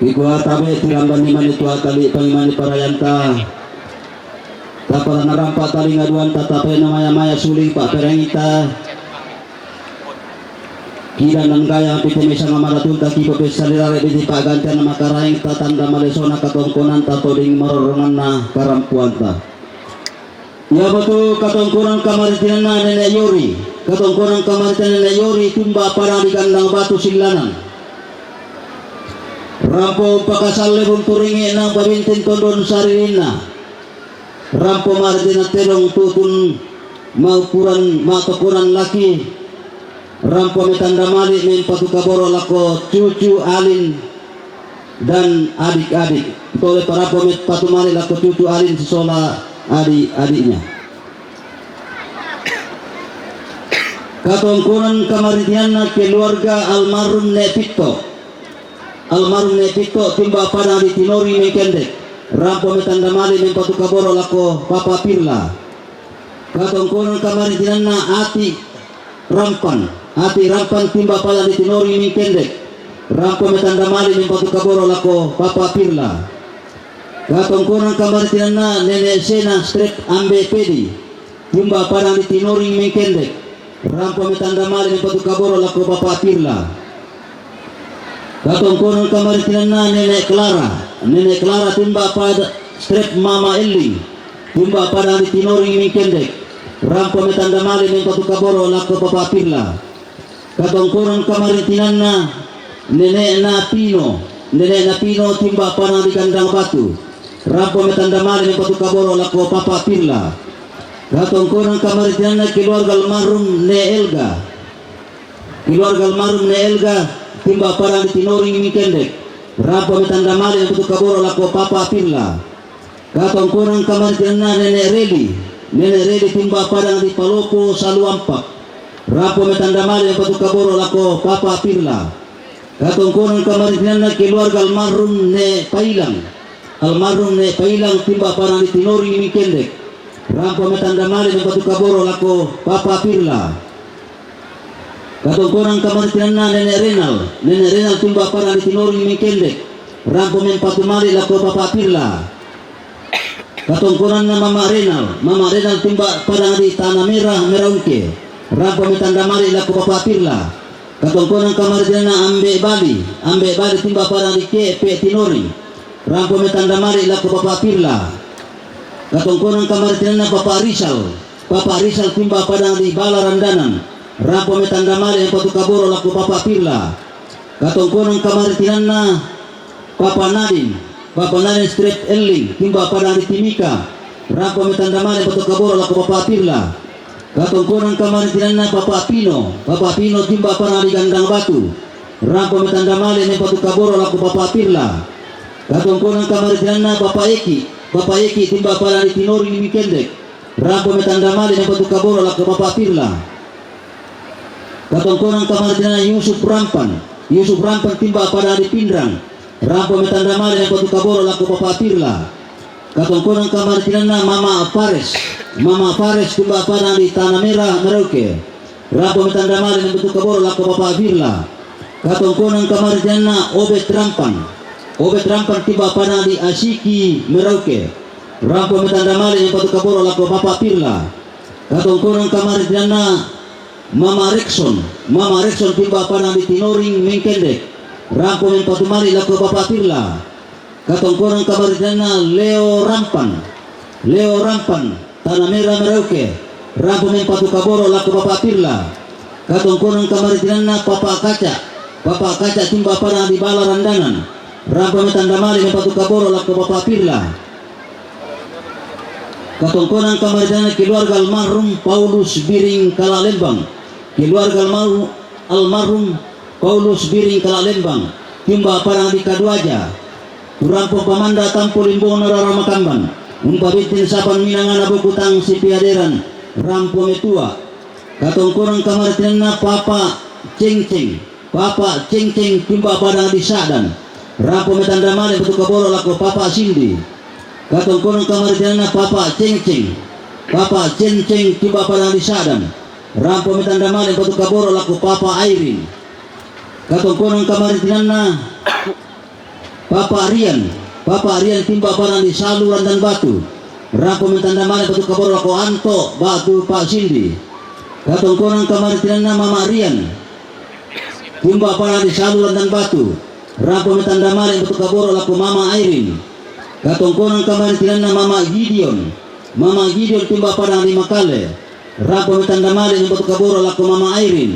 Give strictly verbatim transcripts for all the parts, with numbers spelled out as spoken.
Kikua tabe tiramban ni mani tua tali pangimani parayanta. Tapala narampa tali ngaduan tatape namaya-maya suling pa perengita. Kida nan gaya pite mesa ngamaratunta kipa pesalirare di pagantian makaraeng tatanda malesona katongkonan tatoding maroronganna karampuanta. Ia batu katongkonan kamaritinanna Nenek Yori, katongkonan kamaritinanna Nenek Yori tumba padang di kandang batu sillanan. Rampo pakasalle bunturingi nang pabintin tondon saririnna. Rampo maritina tedong tutun maukuran matokonan laki. Rampo metanda mali mempatu kaboro lako cucu alin dan adik-adik. Tole parapo met patumali lako cucu alin sisola adik-adiknya. Katongkonan kamaritinanna keluarga almarhum Nek Pitto. Almarhum Nek Pitto timba padang di Tinori Mengkendek. Rampo metanda mali mempatu kaboro lako Papa Pirla. Katongkonan kamaritinanna Ati Rampan. Ati Rampan timba padang di Tinori Mengkendek. Rampo metanda mali mempatu kaboro lako Papa Pirla. Katongkonan kamaritinanna Nenek Sena strep Ambe Pedi. Timba padang di Tinori Mengkendek. Rampo metanda mali mempatu kaboro lako Papa Pirla. Katongkonan kamaritinanna Nenek Clara. Nenek Clara timba pada strep Mama Elling. Timba padang di Tinori Mengkendek. Rampo metanda mali mempatu kaboro lako Papa Pirla. Katongkonan kamaritinanna Nenek Napino. Nenek Napino timba padang di kandang batu. Rampo metanda mali mempatu kaboro lako Papa Pirla. Katongkonan kamaritinanna keluarga almarhum Ne Elga. Keluarga almarhum Ne Elga timba padang di Tinori Mengkendek. Rampo metanda mali mempatu kaboro lako Papa Pirla. Katongkonan kamaritinanna Nenek Reli. Nenek Reli timba padang di Palopo Saluampak. Rampo metanda mali mempatu kaboro lako Papa Pirla. Katongkonan kamaritinanna keluarga almarhum Ne Pailang. Almarhum Ne Pailang timba padang di Tinori Mengkendek. Rampo metanda mali mempatu kaboro lako Papa Pirla. Katongkonan kamaritinanna Nenek Renal. Nenek Renal timba padang di Tinori Mengkendek. Rampo mempatu mali lako Papa Pirla. Katongkonanna Mama Renal. Mama Renal timba padang di Tanah Merah Merauke. Rampo metanda mali lako Papa Pirla. Katongkonan kamaritinanna Ambe Bali. Ambe Bali timba padang di Kepe Tinori. Rampo metanda mali lako Papa Pirla. Katongkonan kamaritinanna Papa Rizal. Papa Rizal timba padang di Bala Randanan. Rampo metanda mali mempatu kaboro lako Papa Pirla. Katongkonan kamaritinanna Papa Nadin. Papa Nadin strep Elling timba padang di Timika. Rampo metanda mali mempatu kaboro lako Papa Pirla. Katongkonan kamaritinanna Papa Pino. Papa Pino timba padang di kandang batu. Rampo metanda mali mempatu kaboro lako Papa Pirla. Katongkonan kamaritinanna Papa Eki. Papa Eki timba padang di Tinori Mengkendek. Rampo metanda mali mempatu kaboro lako Papa Pirla. Katongkonan kamaritinanna Yusuf Rampan. Yusuf Rampan timba padang di Pinrang. Rampo metanda mali mempatu kaboro lako Papa Pirla. Katongkonan kamaritinanna Mama Fares. Mama Fares timba padang di Tanah Merah Merauke. Rampo metanda mali mempatu kaboro lako Papa Pirla. Katongkonan kamaritinanna Obet Rampan. Obet Rampan timba padang di Asiki Merauke. Rampo metanda mali mempatu kaboro lako Papa Pirla. Katongkonan kamaritinanna Mama Rekson. Mama Rekson timba padang di Tinoring Mengkendek. Rampo mempatu mali lako Papa Pirla. Katongkonan kamaritinanna Leo Rampan. Leo Rampan, Tanah Merah Merauke. Rampo mempatu kaboro lako Papa Pirla. Katongkonan kamaritinanna Papa Kaca. Papa Kaca timba padang di Bala Randanan. Rampo metanda mali mempatu kaboro lako Papa Pirla. Katongkonan kamaritinanna keluarga almarhum Paulus Biring Kalalembang. Keluarga almarhum, almarhum Paulus Biring Kalalembang. Timba padang di Kaduaja. Kurampo pamanda tampo limbongna rara makamban. Umpabintin sapan minangana bokutang sipiaderan. Rampo metua. Katongkonan kamaritinanna Papa Cengceng. Papa Cengceng timba padang di Sadan. Rampo metanda mali mempatu kaboro lako Papa Sindi. Katongkonan kamaritinanna Papa Cengceng. Papa Cengceng timba padang di Sadan. Rampo metanda mali mempatu kaboro lako Papa Airin. Katongkonan kamaritinanna Papa Rian, Papa Rian timba' padang di Salu Randan Batu, rampo metandra male mempatu kaboro lako Anto batu Pa' Sindi. Katongkonang kamarintinanna Mama Rian, timba' padang di Salu Randan Batu, rampo metandra male mempatu kaboro lako Mama Airin. Katongkonang kamarintinanna Mama Gideon, Mama Gideon timba' padang di Makale, rampo metandra male mempatu kaboro lako Mama Airin.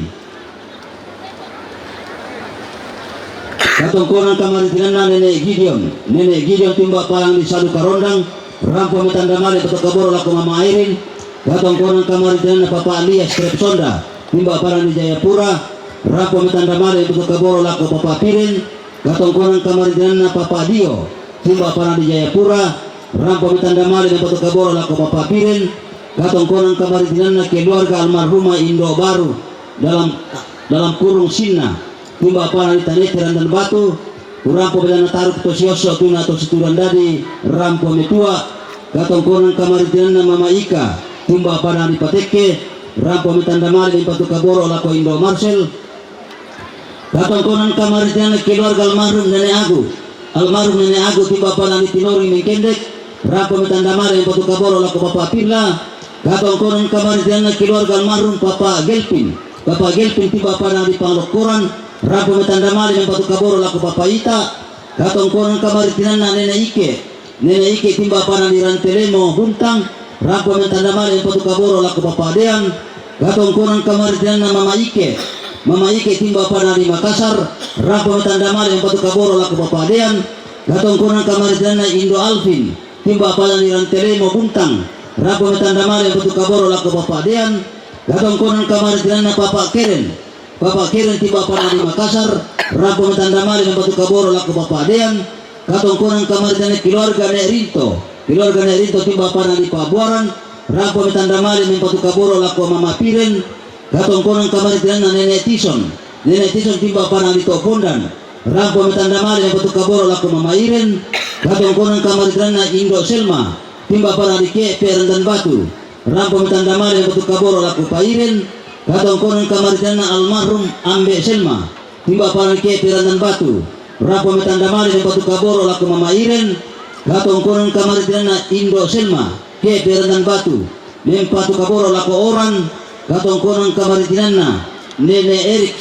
Katongkonang kamarintinanna Nene' Gideon, Nene' Gideon timba' padang di Salu Karondang, rampo metandra male mempatu kaboro lako Mama Airin. Katongkonang kamarintinanna Papa Lias Trepsonda, timba' padang di Jayapura, rampo metandra male mempatu kaboro lako Papa Piren. Katongkonang kamarintinanna Papa Dio, timba' padang di Jayapura, rampo metandra male mempatu kaboro lako Papa Piren. Katongkonang kamarintinanna keluarga almarhumah Indo' Baru, dalam, dalam kurung Sinna, timba' padang di Tanete Randan Batu, kurampo bela nataruk to siosso tuna to situran dadi, rampo metua. Katongkonang kamarintinanna Mama Ika, timba' padang di Patekke, rampo metandra male mempatu kaboro lako Indo' Marsel. Katongkonang kamarintinanna keluarga almarhum Nene' Agu, almarhum Nene' Agu timba' padang di Tinori Mengkendek, rampo metandra male mempatu kaboro lako Papa Pirla. Katongkonang kamarintinanna keluarga almarhum Papa Gelpin, Papa Gelpin timba' padang di Panglokkoran, rampo metandra male mempatu kaboro lako Papa Ita. Katongkonang kamarintinanna Nene' Ike, Nene' Ike timba' padang di Rantelemo Buntang, rampo metandra male mempatu kaboro lako Papa Dean. Katongkonang kamarintinanna Mama Ike, Mama Ike timba' padang di Makassar, rampo metandra male mempatu kaboro lako Papa Dean. Katongkonang kamarintinanna Indo' Alvin, timba' padang di Rantelemo Buntang, rampo metandra male mempatu kaboro lako Papa Dean. Katongkonang kamarintinanna Papa Keren, Papa Keren timba' padang di Makassar, rampo metandra male mempatu kaboro lako Papa Dean. Katongkonang kamarintinanna keluarga Ne' Rinto, keluarga Ne' Rinto timba' padang di Pabuaran, rampo metandra male mempatu kaboro lako Mama Piren. Katongkonang kamarintinanna Nene' Tison, Nene' Tison timba' padang di To'pondan, rampo metandra male mempatu kaboro lako Mama Iren. Katongkonang kamarintinanna Indo' Selma, timba' padang di Ke'pe' Randan Batu, rampo metandra male mempatu kaboro lako Pa' Iren. Katongkonang kamarintinanna almarhum Ambe' Selma, timba' padang di Ke'pe' Randan Batu, rampo metandra male mempatu kaboro lako Mama Iren. Katongkonang kamarintinanna Indo' Selma, Ke'pe' Randan Batu, mempatu kaboro lako Oran. Katongkonang kamarintinanna Nene' Erik,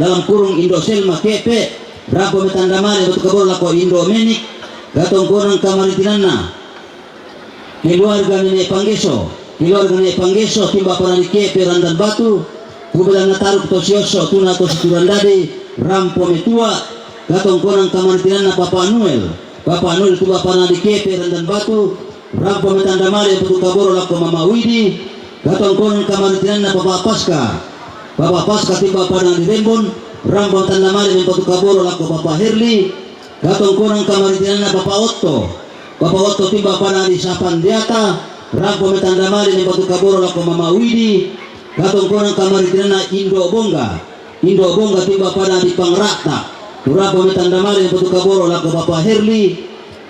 dalam kurung Indo' Selma Ke'pe', rampo metandra male mempatu kaboro lako Indo' Menik. Katongkonang kamarintinanna keluarga Nene' Panggeso, keluarga Nene' Panggeso timba' padang di Ke'pe' Randan Batu, kubela nataruk to siosso tuna to situran dadi, rampo metua. Katongkonang kamarintinanna Papa Nuel, Papa Nuel timba' padang di Ke'pe' Randan Batu, rampo metandra male mempatu kaboro lako Mama Widi. Katongkonang kamarintinanna Papa Paska, Papa Paska timba' padang di Rembon, rampo metandra male mempatu kaboro lako Papa Herli. Katongkonang kamarintinanna Papa Otto, Papa Otto timba' padang di Sapandiata, rampo metandra male mempatu kaboro lako Mama Widi. Katongkonang kamarintinanna Indo' Bongga, Indo' Bongga timba' padang di Pangra'ta, rampo metandra male mempatu kaboro lako Papa Herli.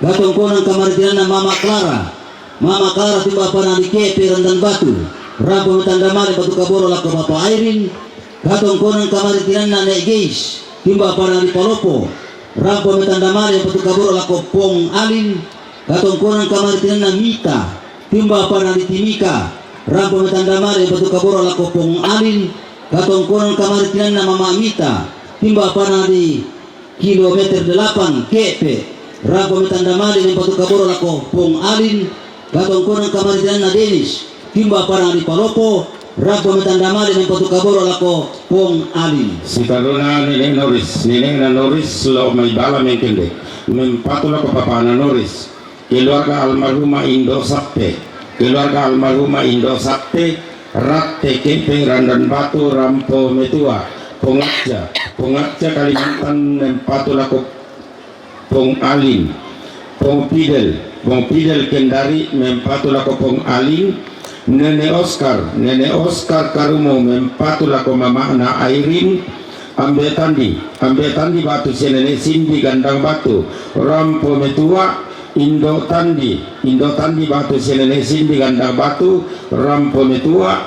Katongkonang kamarintinanna Mama Clara, Mama Clara timba' padang di Ke'pe' Randan Batu, rampo metandra male mempatu kaboro lako Papa Airin. Katongkonang kamarintinanna Ne' Geis, timba' padang di Palopo, rampo metandra male mempatu kaboro lako Pong Alin. Katongkonang kamarintinanna Mita, timba' padang di Timika, rampo metandra male mempatu kaboro lako Pong Alin. Katongkonang kamarintinanna Mama Mita, timba' padang di kilometer delapan Ke'pe', rampo metandra male mempatu kaboro lako Pong Alin. Katongkonang kamarintinanna Denis, timba' padang di Palopo, rampo metandra male mempatu kaboro lako Pong Alin. Sitadona Nene' Noris, nene'na Noris lao mai Bala Mengkendek, mempatu lako papana Noris. Keluarga almarhumah Indo' Sappe, keluarga almarhumah Indo' Sappe, Ratte Ke'pe' Randan Batu, rampo metua. Pong Acca, Pong Acca Kalimantan, mempatu lako Pong Alin. Pong Fidel, Pong Fidel Kendari, mempatu lako Pong Alin. Nene' Oskar, Nene' Oskar Karumo, mempatu lako mama'na Airin. Ambe' Tandi, Ambe' Tandi batu sia Nene' Sindi Gandang Batu, rampo metua. Indo' Tandi, Indo' Tandi batu sia Nene' Sindi Gandang Batu, rampo metua.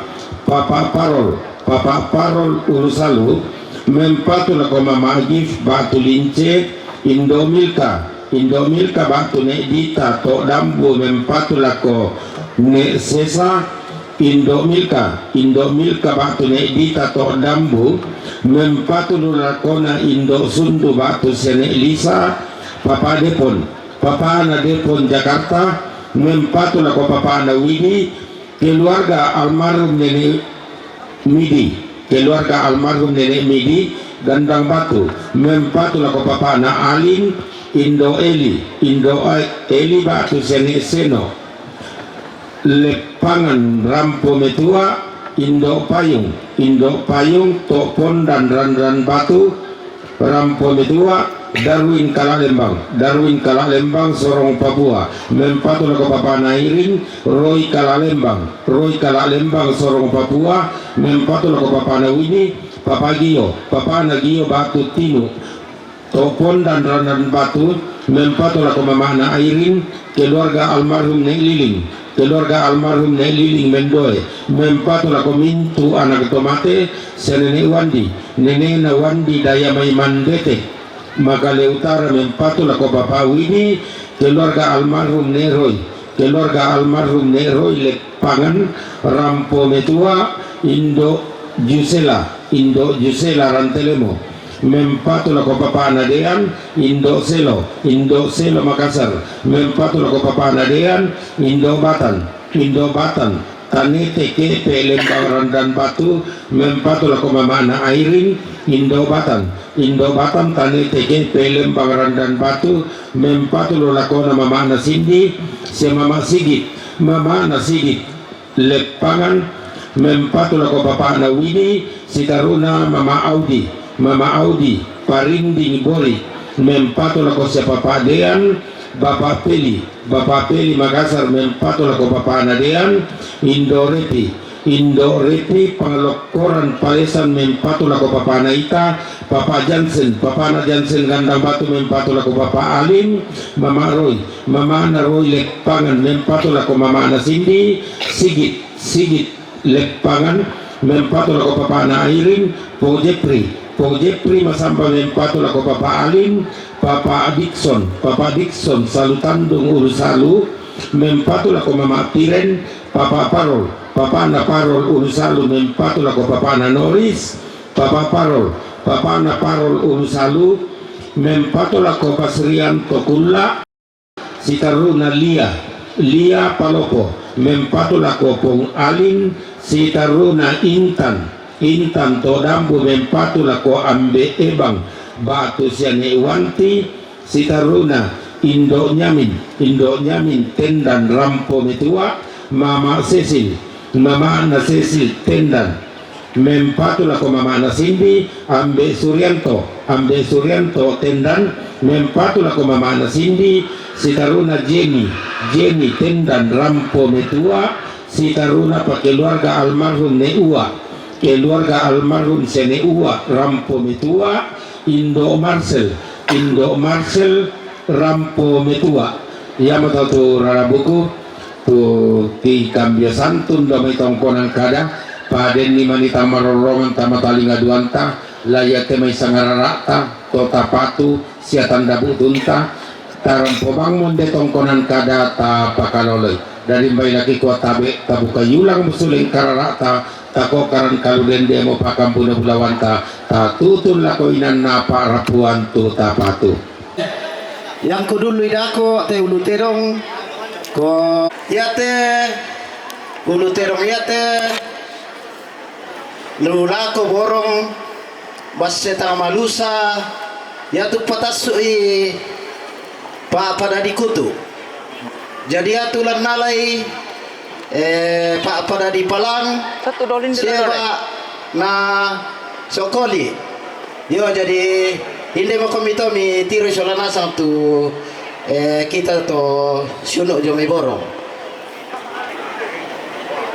Papa Parol, Papa Parol Ulusalu, mempatu lako Mama Agif batu Lince, Indo' Milka, Indo' Milka ba'tu ne' Dita to' Dambu mempatu lako ne' Sesa, Indo' Milka, Indo' Milka ba'tu ne' Dita to' Dambu mempatu lakona Indo' Sundu ba'tu sia ne' Lisa, Papa Depon, Papana Depon Jakarta, mempatu lako Papana Widi, keluarga almarhum Nenek Midi, keluarga almarhum Nenek Midi, Gandang Batu, mempatu lako Papana Alin, Indo' Eli, Indo' Eli ba'tu sia ne' Seno, Leppangan rampo metua, Indo' Payung, Indo' Payung to' Pondan Randan Batu, rampo metua, Darwin Kala Lembang, Darwin Kala Lembang Sorong Papua, mempatu lako Papana Irin, Roy Kala Lembang, Roy Kala Lembang Sorong Papua, mempatu lako Papana Wini, Papa Gio, Papana Gio ba'tu Tinu, to' Pondan Randan Batu, mempatu lako Mamana Irin, keluarga almarhum Ne' Liling, keluarga almarhum Ne' Liling Mendoe, mempatu lako mintu' anak to mate, sia Nenek Wandi, Nenekna Wandi Daya Mai Mandete, Makale Utara, mempatu lako Papa Widi, keluarga almarhum Ne' Roy, keluarga almarhum Ne' Roy Leppangan, rampo metua, Indo' Jusela, Indo' Jusela Rantelemo, mempatu lako Papana Dean, Indo' Selo, Indo' Selo Makassar, mempatu lako Papana Dean, Indo' Batan, Indo' Batan, Tanete Kepe Lembang Randan Batu, mempatu lako Mamana Airin, Indo' Batan, Indo' Batan, Tanete Kepe Lembang Randan Batu, mempatu lakona Mamana Sindi, sia Mama Sigit, Mamana Sigit Leppangan, mempatu lako Papana Widi, sitaruna Mama Audi, Mama Audi Parinding Bori, mempatu lako sia Papa Dean, Bapa Peli, Bapa Peli Makassar, mempatu lako Papana Dean, Indo' Repi, Indo' Repi Panglokkoran Palesan, mempatu lako Papana Ita, Papa Jansen, Papana Jansen Gandang Batu, mempatu lako Papa Alim, Mama Roy, Mamana Roy Leppangan, mempatu lako Mamana Sindi, Sigit, Sigit Leppangan, mempatu lako Papana Airin, Po Jepri, Po Jepri Masamba, mempatu lako Papa Alim, Papa Dikson, Papa Dikson Salu Tandung Ulu Salu, mempatu lako Mama Piren, Papa Parol, Papana Parol Ulu Salu, mempatu lako Papana Noris, Papa Parol, Papana Parol Ulu Salu, mempatu lako Pasrian Tokulla, sitaruna Lia, Lia Palopo, mempatu lako Pong Alin, sitaruna Intan, Intan to' Dambu, mempatu lako Ambe' Ebang, ba'tu sia Ne' Wanti, sitaruna Indo' Nyamin, Indo' Nyamin Tendan rampo metua, Mama Sesil, Mamana Sesil Tendan, mempatu lako Mamana Sindi, Ambe' Surianto, Ambe' Surianto Tendan, mempatu lako Mamana Sindi, sitaruna Jeni, Jeni Tendan rampo metua, sitaruna pa keluarga almarhum Ne' Ua, keluarga almarhum sia Ne' Ua rampo metua, Indo' Marsel, Indo' Marsel rampo metua. Iamo tau tu rarabuku, tu ti kambio santun do mai tongkonan kada, padenni mani tamarorrongan tama talinga duanta, la iate mai sangarara'ta, to tapatu, sia tanda bu'tunta, tarampo bang monde tongkonan kada tapakaloloi. Dari mbainaki kua tabe', tabuka yulang musuleng karara'ta, takokaran kalu dende mo pakampuna bulawanta, tatutun lako inanna pa'rapuan tu tapatu. Yang kudullu idako te ulu tedong, ko iate ulu tedong iate lu lako borong, basse tamalusa, iatu patassu'i pa'pada dikutu. Jadi iatu lannalai, eh, pa'pada dipalang, satu dolin di seba na sokoli. Yo, jadi inde mako mito mi tiro sola nasang tu, eh, kita to siunu jo mai borong.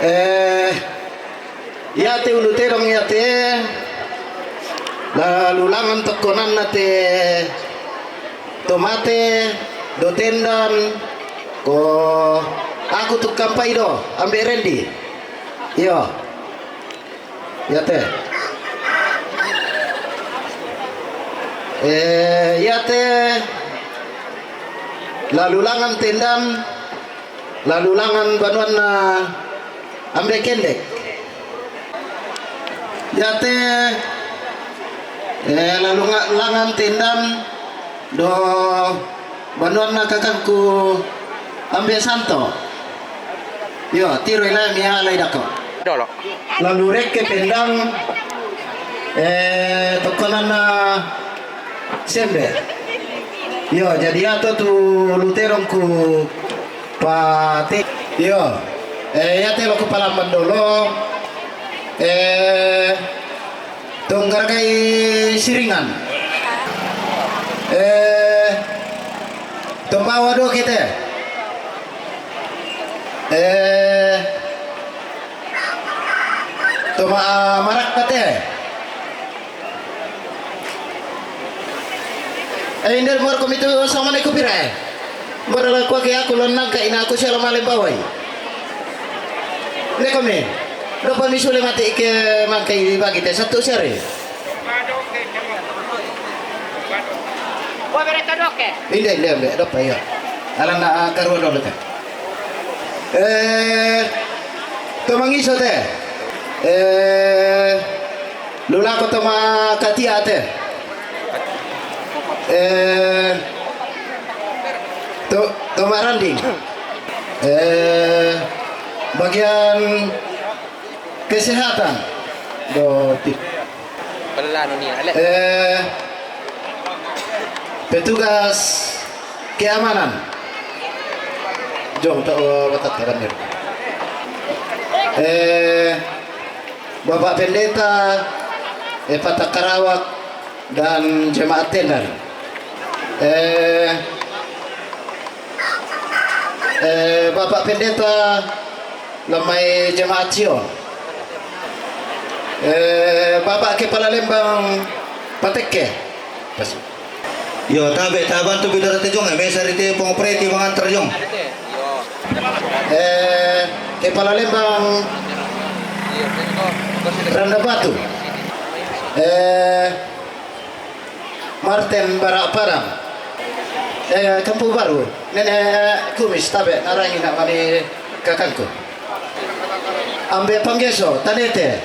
Eh, iate ulu tedong iate, lalu langan tokkonanna te to mate, do Tendan, ko aku tukkampai do, Ambe' Rendi. Iyo. Iate. Eh, iate lalu langan tendan, lalu langan banuanna Ambe Kendek. Iate, eh, lalu nga-, langan tendan do banuanna kakangku Ambe Santo. Yo, tiro ilai mi alai dako. Dolo. Lalu rekke pendang, eh, tokkonanna Sembe. Yo, jadi ato tu luterongku pate. Yo, eh, iate loku palamban dolo. Eh, Tong garagai Siringan. Eh, tong bawa do kita. Eh, tong ma-, marak kate. Eh, inder mor komitu sama ne kupira, eh. Mor la kuake aku lon nangka ina aku siala male bawai. Nekomi, dopa mi sule mate ike mangkai bagi te satu seri. Inde, inde, inde, dopa, iya. Alanna, ah, karua dolo te. Eh, to mangiso te. Eh, lulako to ma katia te. Eh, to, to maranding. Eh, bagian kesehatan. Do, ti-, Pelanu ni, ale. Eh, petugas keamanan. Jong, to, oh, batak, batak. Eh, Bapak Pendeta, eh, Patak Karawak, dan jemaat tendan. Eh, eh, Bapak Pendeta, lemai jemaat Sion. Eh, Bapak Kepala Lembang Patekke. Pas. Yo, tabe, tabantu bidara te jong, eh, mesari te pong preti mangantar jong. Eh, Kepala Lembang Randa Batu. Eh, Martin Barak Padang. Eh, Kampung Baru. Nenek Kumis, tabe, narangi nak mani kakangku. Ambe Panggeso, Tanete.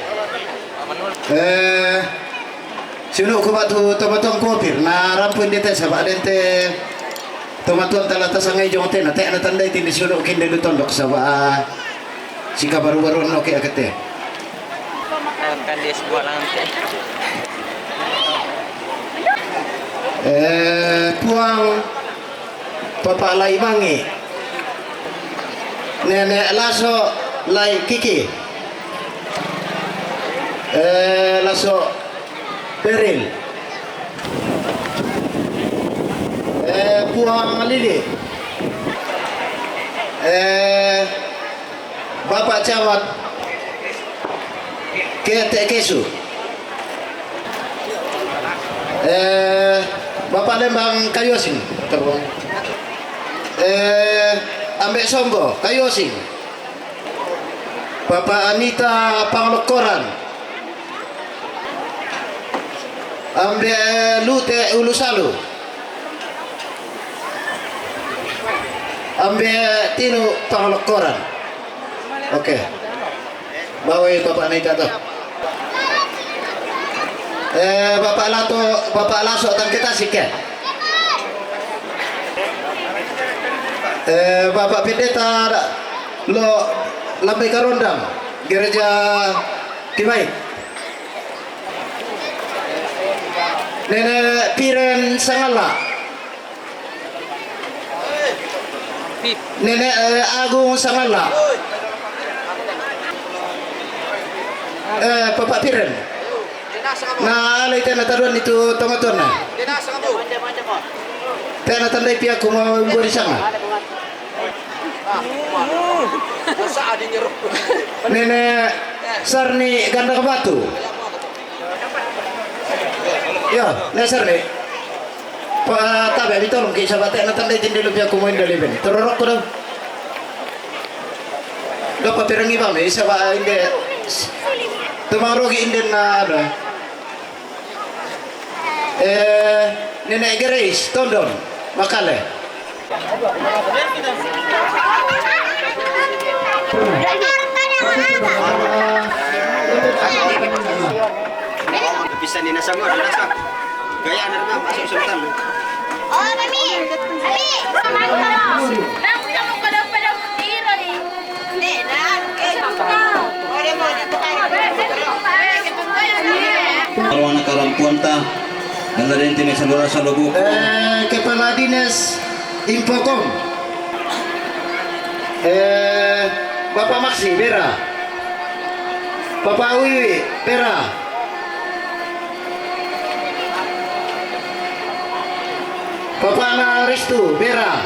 Eh, Sunu ku batu tomatuan kopir, na rampu inde te saba dente tomatuan tala tasangai jong te, na te na tandai tindi sunu kinde du tondok saba, ah, sika baru-baru no ke akete. Kan dia sebuah lantai. Eh, Puang Papa Lai Mangi. Nenek Laso Lai Kiki. Eh, Laso Peril. Eh, Puang Lili. Eh, Bapak Camat Kete Kesu. Eh, Bapak Lembang Kayuasing. Eh, Ambek Songgo Kayuasing. Bapak Anita Panglokoran. Ambek Lute Ulusalu. Ambek Tinu Panglokoran. Oke. Bawa Bapak Anita to. Eh, Bapak Lato, Bapak Laso Tangke Tasik, ya? Eh, Bapak Pendeta lo Lambai Karondang, Gereja Kibai. Nenek Piren Sangala. Nenek, eh, Agung Sangala. Eh, Bapak Piren. Na alai tena taduan itu tomatuan na. Tena tandai pia ku mau gua di sana. Nenek Sarni Ganda Batu. Ya, Nenek Sarni. Pa, tabe, abi tolong ki saba te na tandai tindi lu pia ku mau inda liben. Terorok ku dong. Dopa pirangi bang, eh, saba inde. Tumang rogi inde na ada. Eh, Nenek Grace Tondon, Makale. Bisa ni nasa mo, nasa. Gaya na naman, masuk sultan. Oh, mami. Mami. Nang kamu pada-pada putih ni. Ang mga nakarampuan ta, dala din ti may sanura sa lubuk. Eh, Kepala Dinas Infocom. Eh, Bapak Maxi, bera. Bapak Wiwi, bera. Bapak na Restu, bera.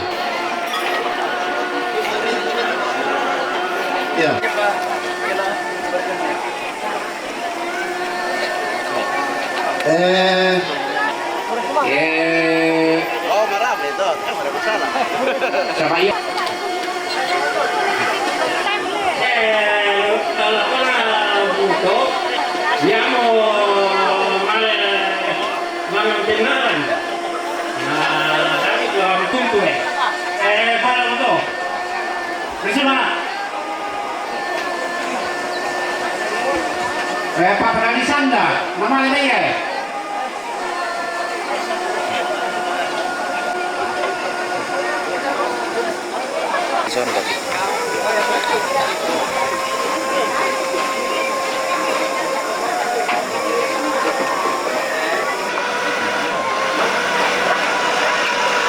Ya. Eh, eh, Oh, marami ito. Eh, wala masalah. Siapa iya? Eh, kalau pala buto, yamo male manang kenalan. Nah, tapi kalau tuntu eh. Eh, para buto. Terima. Eh, Pak Pradisanda, nama ada ya?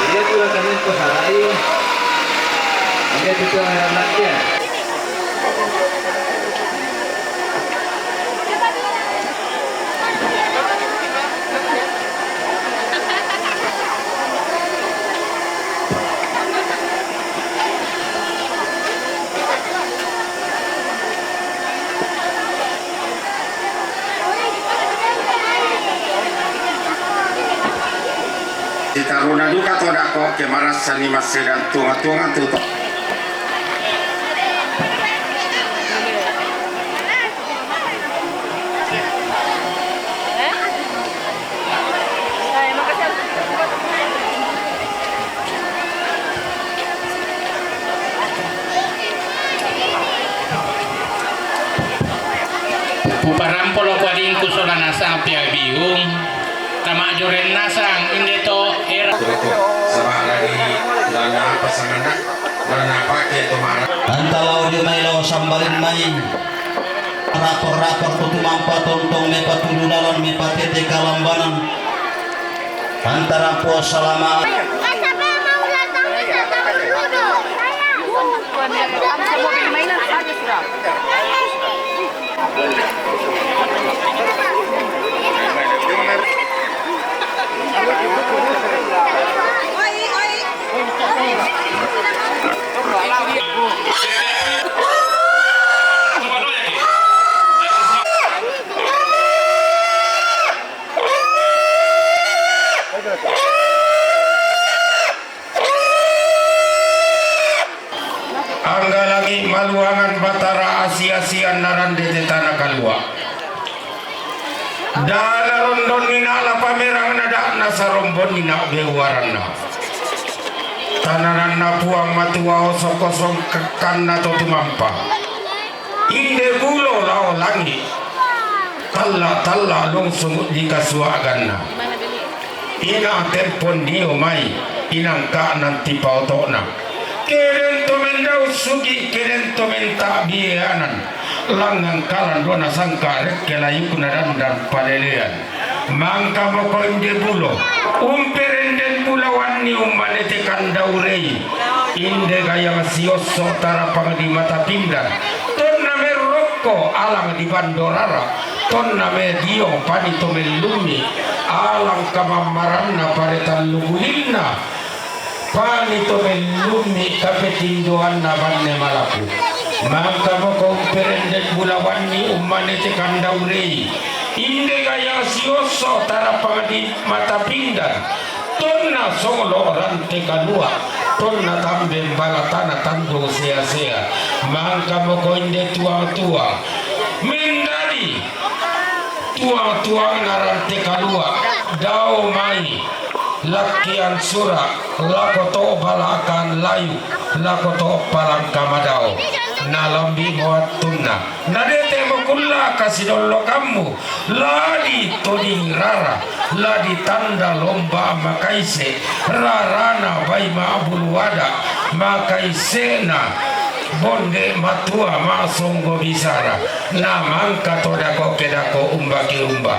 Iya, tuh rasanya kok salah, iya. Oke, itu tuh anak ya. Ditaruna duka to dako, ke marasa ni massedan tunga-tunga tuto. Puparampolo kuadingku sola nasang pia biung, tama joren nasang inde to era. Sama lagi dana pasangan. Antara audio mai lao sambalin mai. Rapor-rapor tu tumampa tontong me patulu dalan me patete kalambanan. Antara po salama. Angga langi' maluangan Batara asi-asian narande te tana kalua'. Da narondonni nala pamerangna, da nasarombonni na'beuaranna. Tanananna Puang Matua osok-osok kekkanna to tumampa. Inde bulo lao langi', talla-talla lungsung dikasua'ganna. Ina' tempon dio mai, inangka'nan tipaoto'na. Keden to mendau sugi', keden to menta'bieanan, langngan kalan duana sangka' rekke layukna dandan palelean. Mangkamoko inde bulo, umperenden bulawanni ummane te kandaurei, inde gayang siosso' tarapang di mata pindan, tonna merrokko alang di bandorara, tonna medio pani to mellummi, alang kamammaranna pare tallu bulinna, pani to mellummi kapetindoanna banne malapu. Mangkamoko umperenden bulawanni ummane te kandaurei, inde gayang siosso' tarapang di mata pindan, tonna solo' rante kalua', tonna tamben bala tana tandung sea-sea. Mangkamoko inde tuang-tuang mendadi tuang-tuangna rante kalua'. Dao mai lakkian sura' lako to' balakan layu, lako to' palangka madao. Nalambi' mo wattunna, nadete' mo kulla' kasidollokammu, la ditodingi rara, la ditanda lomba makaise', rarana bai ma'bulu ada', makaise'na bonde matua ma'songgo bisara. Na mangka to dako' ke dako' umba ke umba.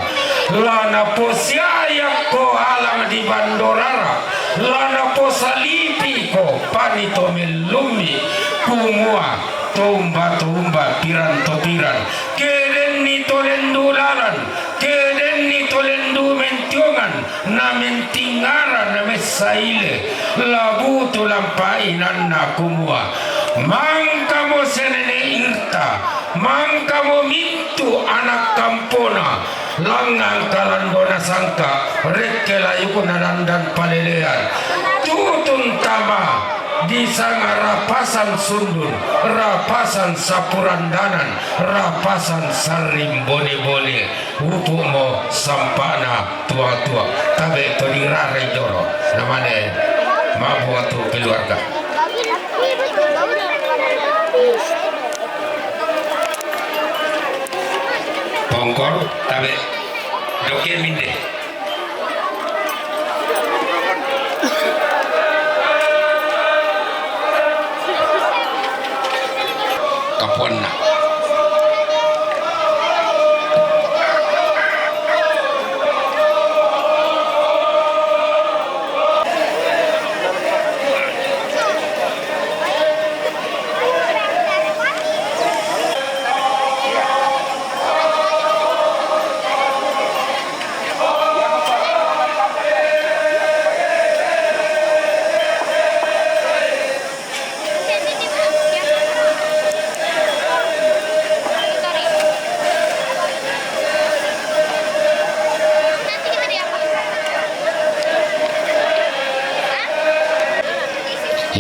La naposiayakko alang di bandorara, la naposalipi'ko pani to mellummi, kumua to umba to umba, piran to piran, ke denni to lendu lalan, ke denni to lendu mentiongan, na mentingara na messaile, la butu lampa inanna kumua, mangkamo senene' irta, mangkamo mintu' ana' kampona, langngan kalando nasangka, rekke layukna dandan palelean, tutun tama disanga rapasan sundun, rapasan sapurandanan, rapasan sarring bone-bone. Upu'mo sampa'na tua-tua, tabe' to dirarai jolo, namane ma'bua tu keluarga. Pongkor, tabe' doke minde. Kapuanna.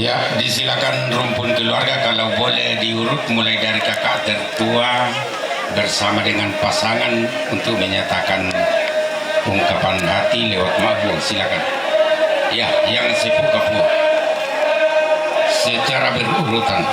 Ya, disilakan rumpun keluarga kalau boleh diurut mulai dari kakak tertua bersama dengan pasangan untuk menyatakan ungkapan hati lewat ma'bua. Silakan. Ya, yang sepuh kapua. Secara berurutan.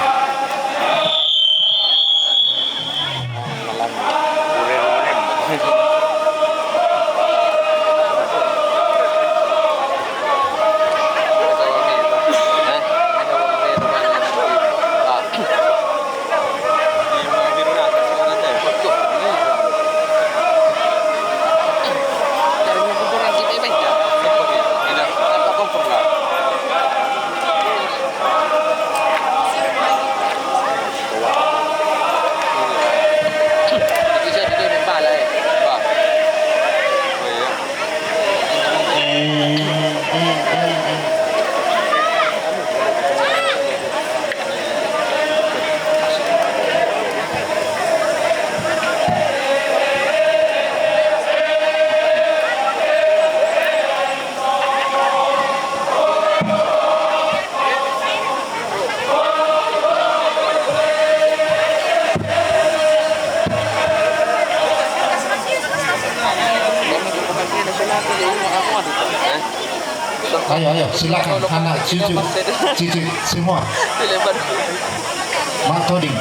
Ayo, ayo, silakan, anak cucu, cucu semua. Mak Toding.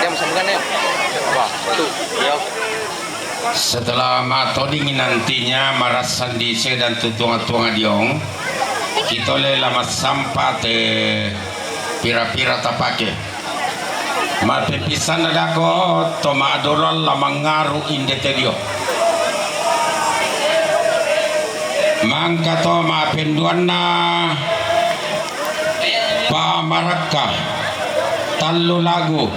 Diam, sambungan, diam. Wah, satu, diam. Setelah Mak Toding nantinya marassan di sedan tu tuanga-tuanga diong, kitole la massampa te pira-pira tapake. Mappepissanna dako to ma'doloan la mangngaru inde te dio. Mangka to ma'penduanna pamarakka tallu lagu.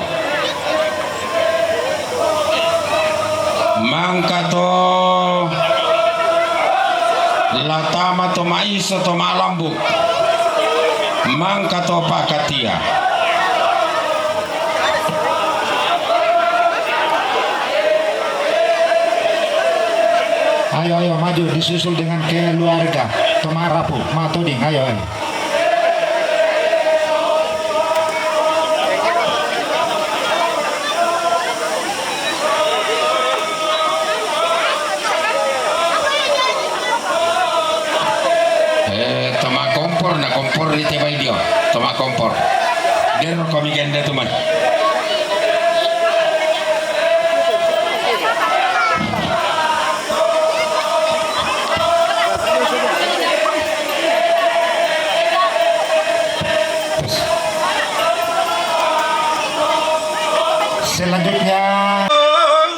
Mangka to la tama to maiso to ma'lambu. Mangka to pakatia. Ayo, ayo, maju, disusul dengan keluarga. To ma'rapu, Mak Toding, ayo, ayo. Kompor di tebai dio, toma kompor. Dero kami ganda tu man. Selanjutnya,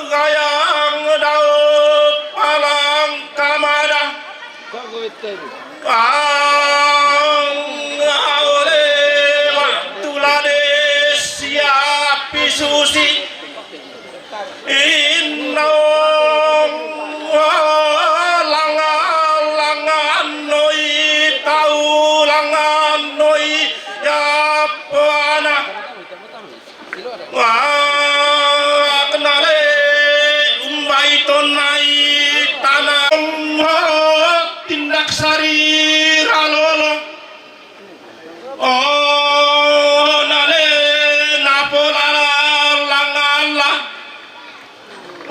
Gayang Daud Palang Kamada. Ang aole matulade siapi susi. Inong langan langan noi tau langan noi yapoana. Wah, kenale umbai tonai tanah. Tindak sari ralolo. Oh, nale napo lala langala.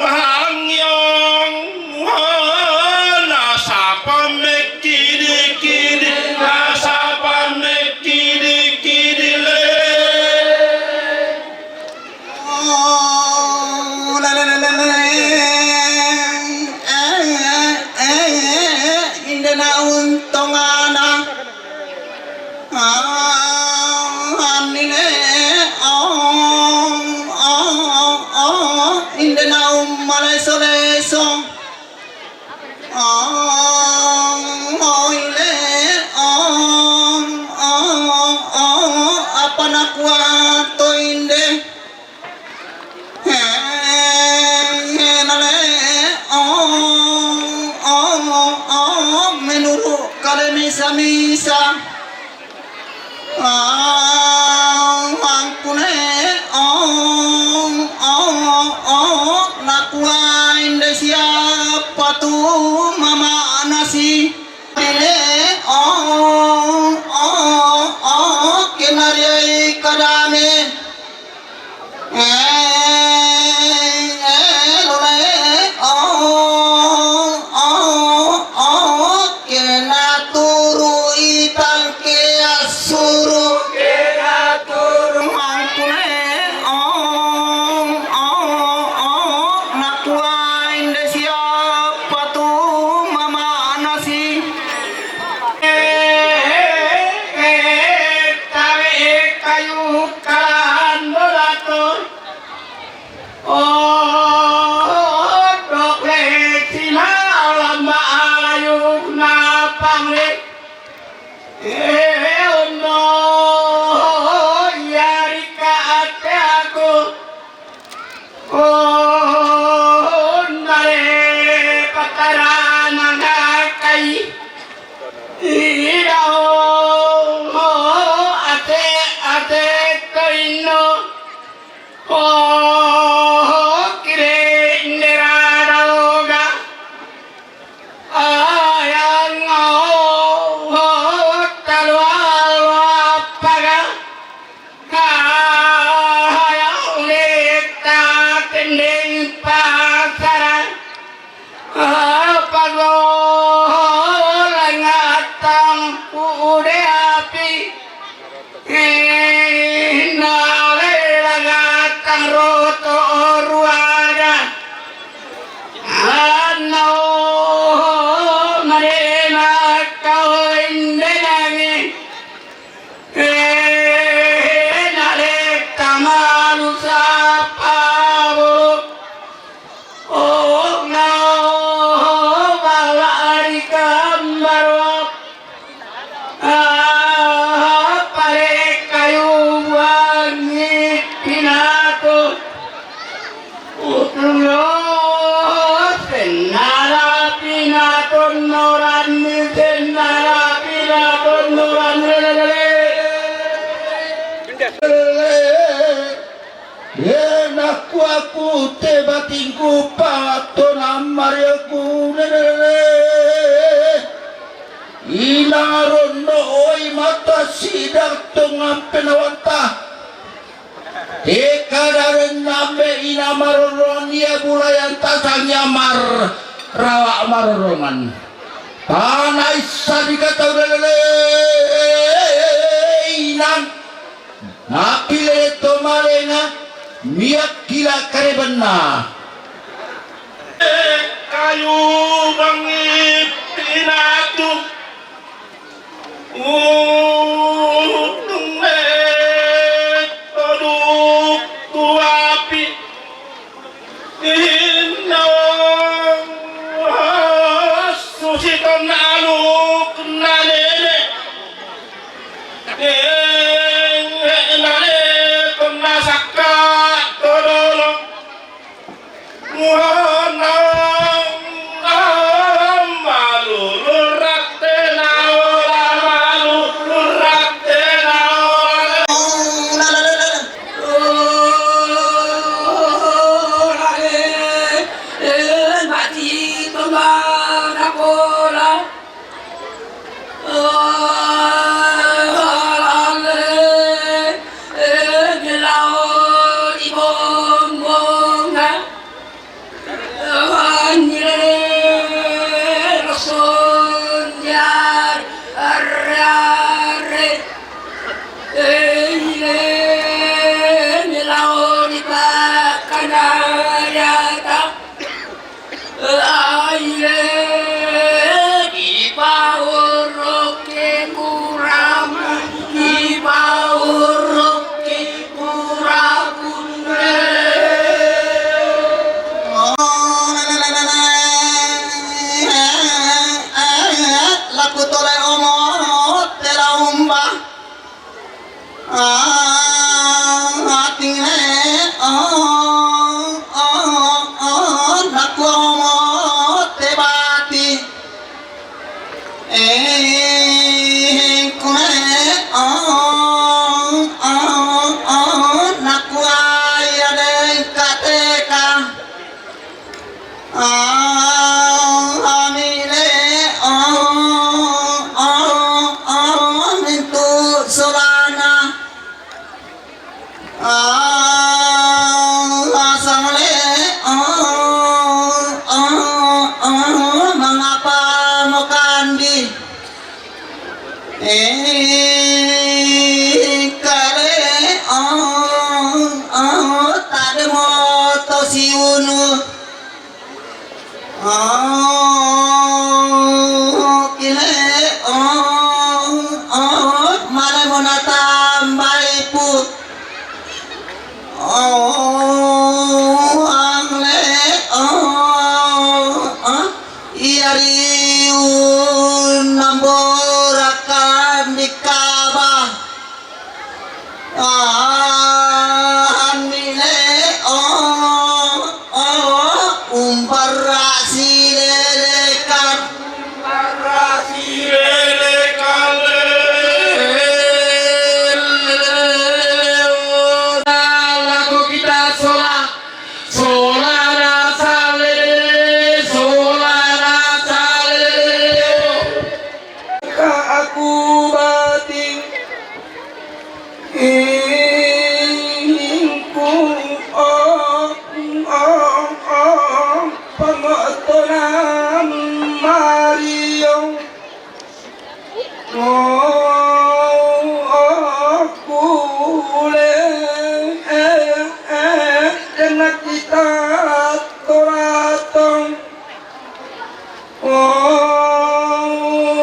Hangyong hana sapa mekidi-kidi, na sapa mekidi-kidi le. Oh, la, la, la, la, la. Eh, eh, eh, eh, inde na untongana. Ah, anile, oh, oh, oh, inde na ummaleso-leso. Oh, oh, ile, oh, oh, oh, apa nakuato inde. He, he, nale, oh, oh, oh, menuru kale misa-misa. Ah, angkune, oh, oh, oh, nakua inde siapa tu mama nasi. Ele, oh, oh, oh, kenariai kadame. Eh, eh, lole, oh, oh, oh, kena turu itang ke asuru. Kena turu mangkune, oh, oh, oh, nakua inde siapa tu mama nasi. Eh, eh, eh, tawe kayu kalan bolato. Oh, dok le sina lama ayu napang le. Eh, ono, yari ka ate aku. Oh, nare patarana ngakai. Idao, oh, ate, ate, koino. Oh, kire indera daoga. Ayang, oh, oh, talwa, lwa, paga. Kayang leta tending pasaran. Apa go langatang ude api. Inale langatang roto ruaga. Ano marena kau indenangi. Eh, nalek tamalu sapabu. Oh, ngau bala ari kambarwap. Ah, pare kayu wangi pinatu. Utulo, senara pinaton noran, senara pinaton noran. Enak ku aku te batingku paton amari aku. Ina rondo oi mata sidak tongan penawata. Eka daren nambe ina marorongan ia bulayan tasang ia mar rawa marorongan. Tanaissa dikatau leleleinang, napilele to malenga miakkila karebenna. Kayu bangi pinatu. Untungnge todukku api. Inna susi tonna alukna nene. Nene nale tonna sakka todolo. Aile, dipaurruki puramu, dipaurruki puramu. Laku tole omo tela umba. Ah, atingne, oh, oh, oh, nakuomo te bati. Eh, kune, oh, oh, oh, nakuai adeng kateka. Ah, amile, oh, oh, oh, mintu solana. Ah, asale, oh, oh, oh, mangapa mokandi? Eh, kale, oh, oh, tademo to siunu. Oh, kile, oh, oh, male mo natambai pu. Oh, angle, oh, oh, iya riu namborakan di Ka'bah. Ah, anile, oh, oh, umbarra silelekan. Umbarra silelekan. Lako kita sola, sola na sale, sola na sale. Ka aku bating. Ingkung, oh, oh, oh, pangotona Mario. Oh, oh, kule, eh, eh, dena kita toratong. Oh,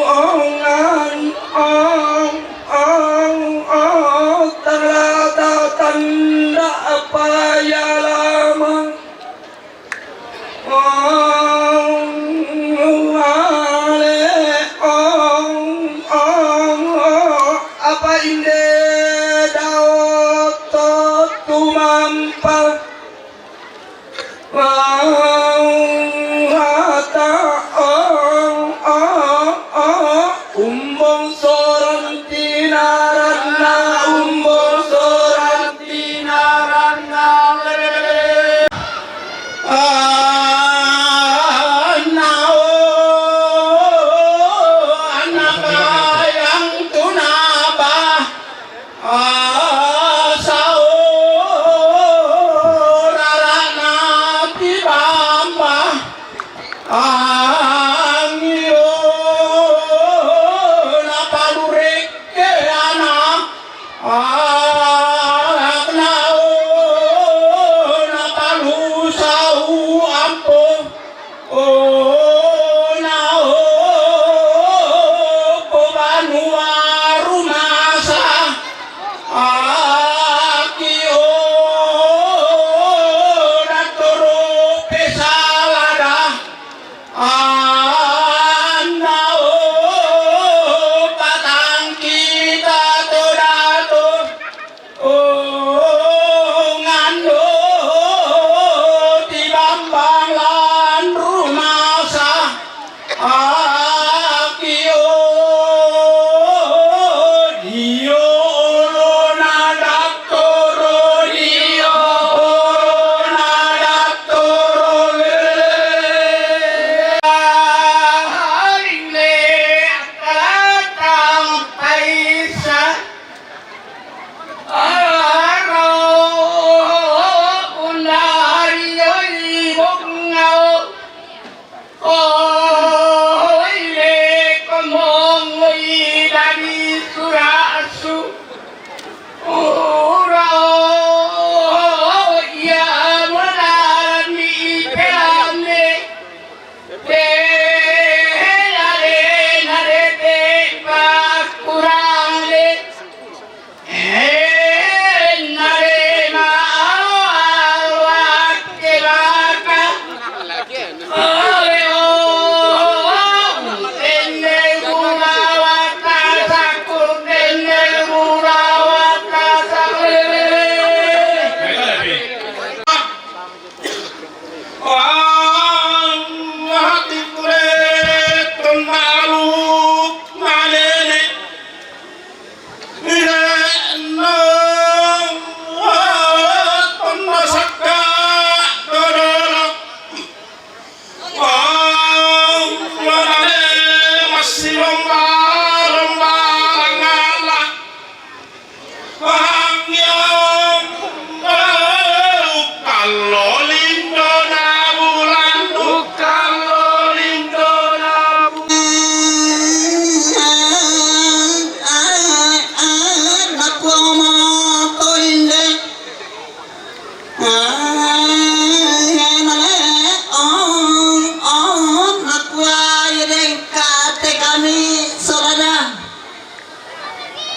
oh, ngan, oh, oh, oh, talata tanda apa ya lama. Oh, ale, oh, oh, oh, apa inde daoto tumampa. Wata, oh, oh, oh, umbong soran tinaranna, umbong soran tinaranna. Anna, oh, anna kayang tunaba. Asaorarana piba. Oile komong oi dadi surasu. Ura o ia manarani pelame. Te lare narete pakurang le.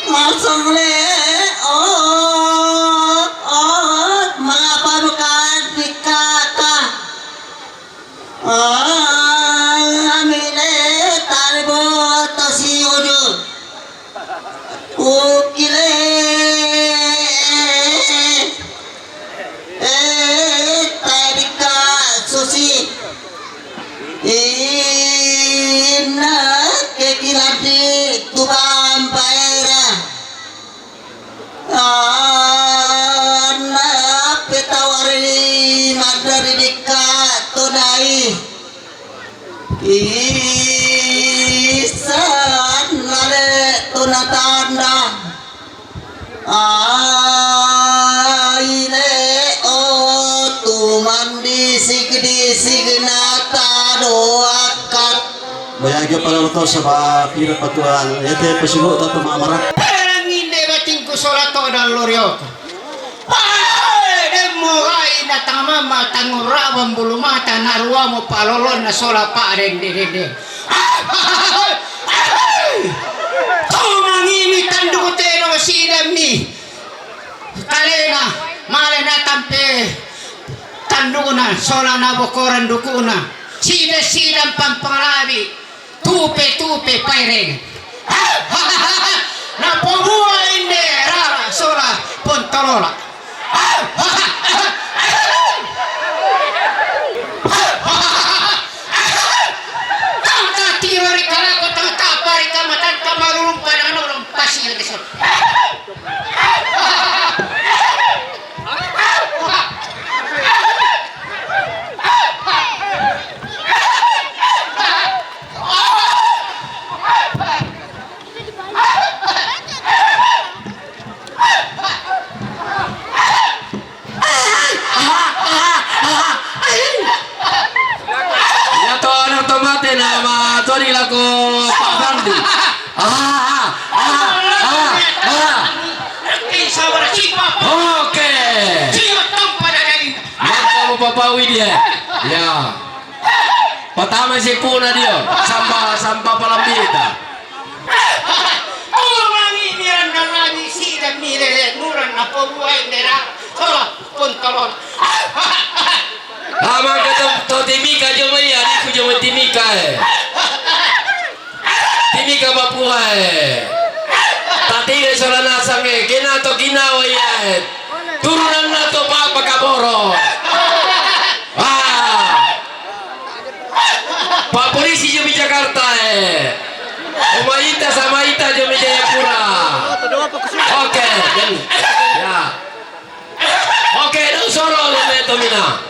Masang le, oh, oh, mengapa bukan dikata? Ah, amile taribo tosi udu. Ukile, eh, tarika susi. Inna kekilati tubang paera. Anna petawari madari dikka tonai. Isan lale tonatanda. Aile o tumandi sigdi signata doakat. Boyage pala to saba pira patuan. Ete pesibu to mamarak. Perang inde batingku sola to dan lorioko. Pae, demmo gai na tangmama tangurabang bulu mata na ruamo palolon na sola pa dende dende. Tongang imi tanduku teno sidammi. Kalena male na tampe tanduna sola na bokoran dukuna. Sida sidam pampang labi. Tupe-tupe paireng. Napomua inde rara sola pontolola. Tangka tiro ri kalako tangka pari kamatan kamalulung padang orang pasi lagi so. Iya to, anak to mate na ma to di lako Pak Fardi. Ah, ah, ah, ah, ah. Oke. Maka mo papawi dia. Ya. Patama si puna dia. Sampa, sampa palambita. Tumangi miran nangani sida milele nuran na pobuai nera. Sola pontolon. Ama ka to, to Timika jo mai, adikku jo mai Timika, eh. Timika Papua, eh. Tatile sola nasang, eh. Kena to kinawa, iya, eh. Turunan na to papa kaboro. Ah. Pak polisi jo mi Jakarta, eh. Oma ita sama ita jo mi Jayapura. Oke, ya. Oke, dau soro lo me to mina.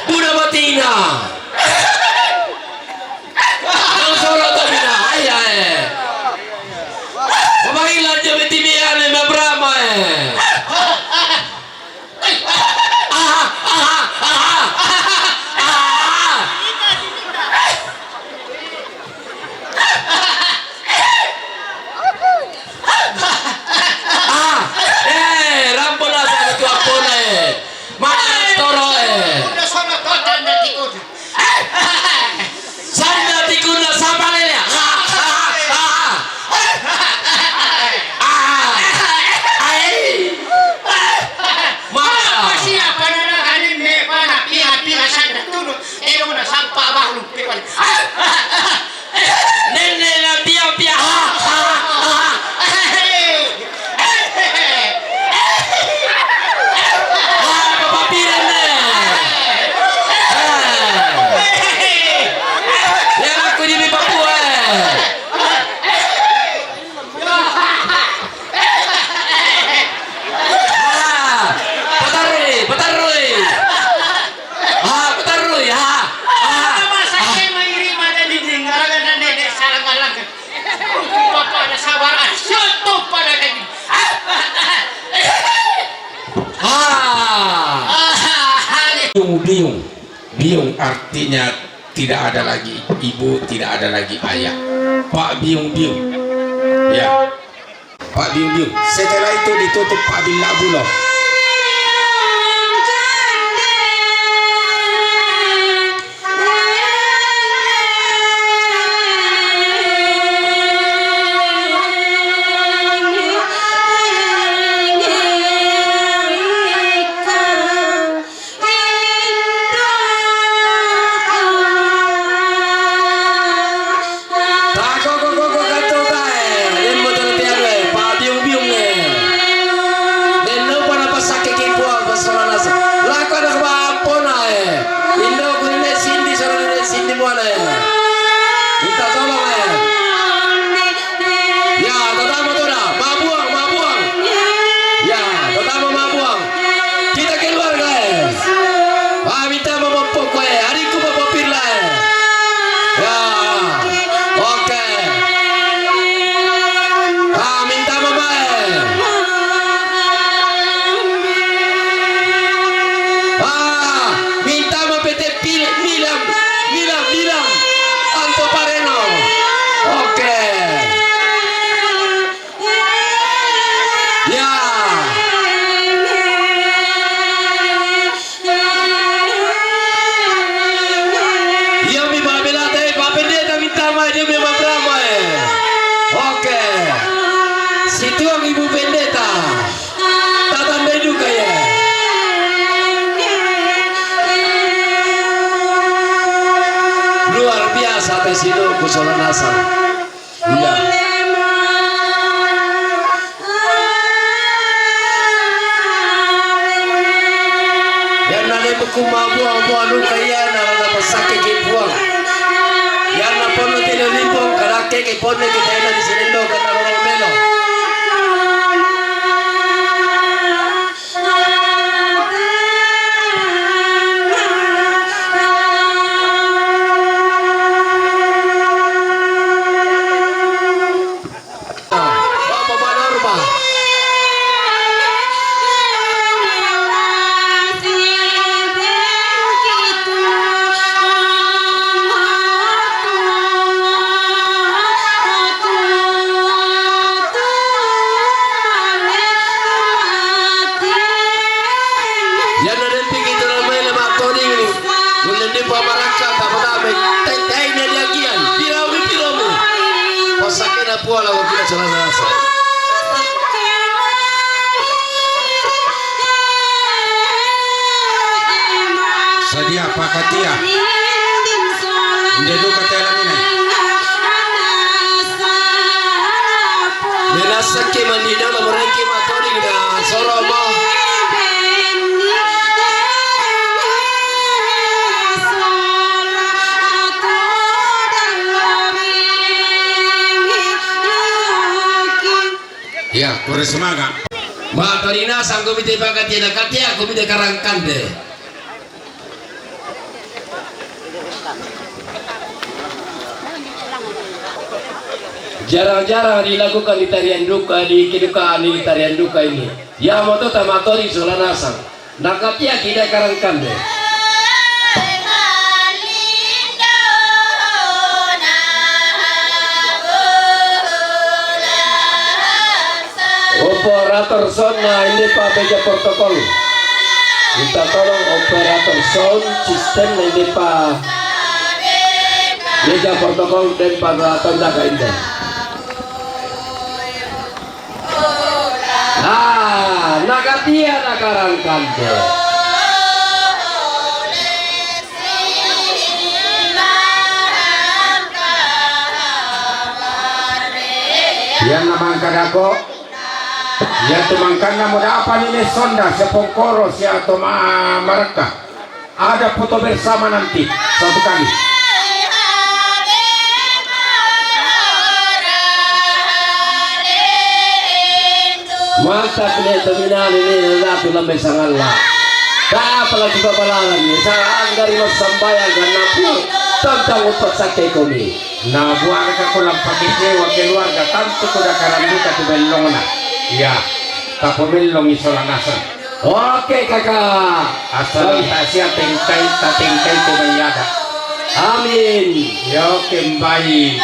Buda batina. Dau soro to mina, ai, ai. Pemain lanjut di Timian, eh, Brahma, eh. Aha, aha, aha, aha, aha. Biung. Biung artinya tidak ada lagi ibu, tidak ada lagi ayah. Pak Biung-biung. Ya. Pak Biung-biung. Setelah itu ditutup Pak Biung Labulo. Tako ko ko ko kato tae, den mo tolo tiano e, pa biung biung e. Den no pana pasake ki pua pasola nasa. Lako na ba pona e. Indo ku ne sindi sora ne sindi muana e. Minta tolong e. Ya, tatama toda, mabuang, mabuang. Ya, tatama mabuang. Kita keluarga e. Ah, minta mama poko e, ariku mama pirla e. Ya, oke. Ah, minta mama e. Ah, minta mama pete pil, milam, milam, milam. Anto pareno. Oke. Ya. Iya mi Pak Pendeta, Pak Pendeta minta mai dia memang drama e. Oke. Situang Ibu Pendeta. Tatandai duka ya. Luar biasa te sino ku sola nasa. Iya. Yana ne buku mabuang-buang luka yana na pasake ki puang. Yana pono tele limbong karake ke pone kita yana di sini lo kata orang melo. Yana den pigi tu ramai le matoding ni. Ulen di pa maraka ta pada me. Tai tai ne dia gian. Piraumi piraumi. Pasakena puala wakila sola nasa. Sadia pakatia. Nde duka tela mina. Menasa ke manina la moreki matori na soro mo. Ya, kore semangat. Ma torina sangko mite pakatia na katia ko mite karangkande. Jarang-jarang dilakukan di tarian duka, di kedukaan di tarian duka ini. Ya moto tamatori sola nasang. Nakatia kida karangkande. Operator sound na inde pa meja protokol. Minta tolong operator sound system na inde pa meja protokol den pa tanda ka inde. Ah, nakatia nakarangkande. Yan na mangkadako. Ya tumangkanna mo dapa ni ne sonda sia pongkoro sia to ma-, marakka. Ada foto bersama nanti satu kali. Mantap ne to minani ne na tu lambe sangalla. Ka apalagi babalaran ne sa anggari massambayang ganna pun tentang upat sakke komi. Na buarka ko lampaki sewa keluarga tantu ko dakaran duka tu bellongna. Iya, tapomellongi sola nasang. Oke, Kakak. Asal tak siap tengkai, tak tengkai ko bayada. Amin. Yo, kembai.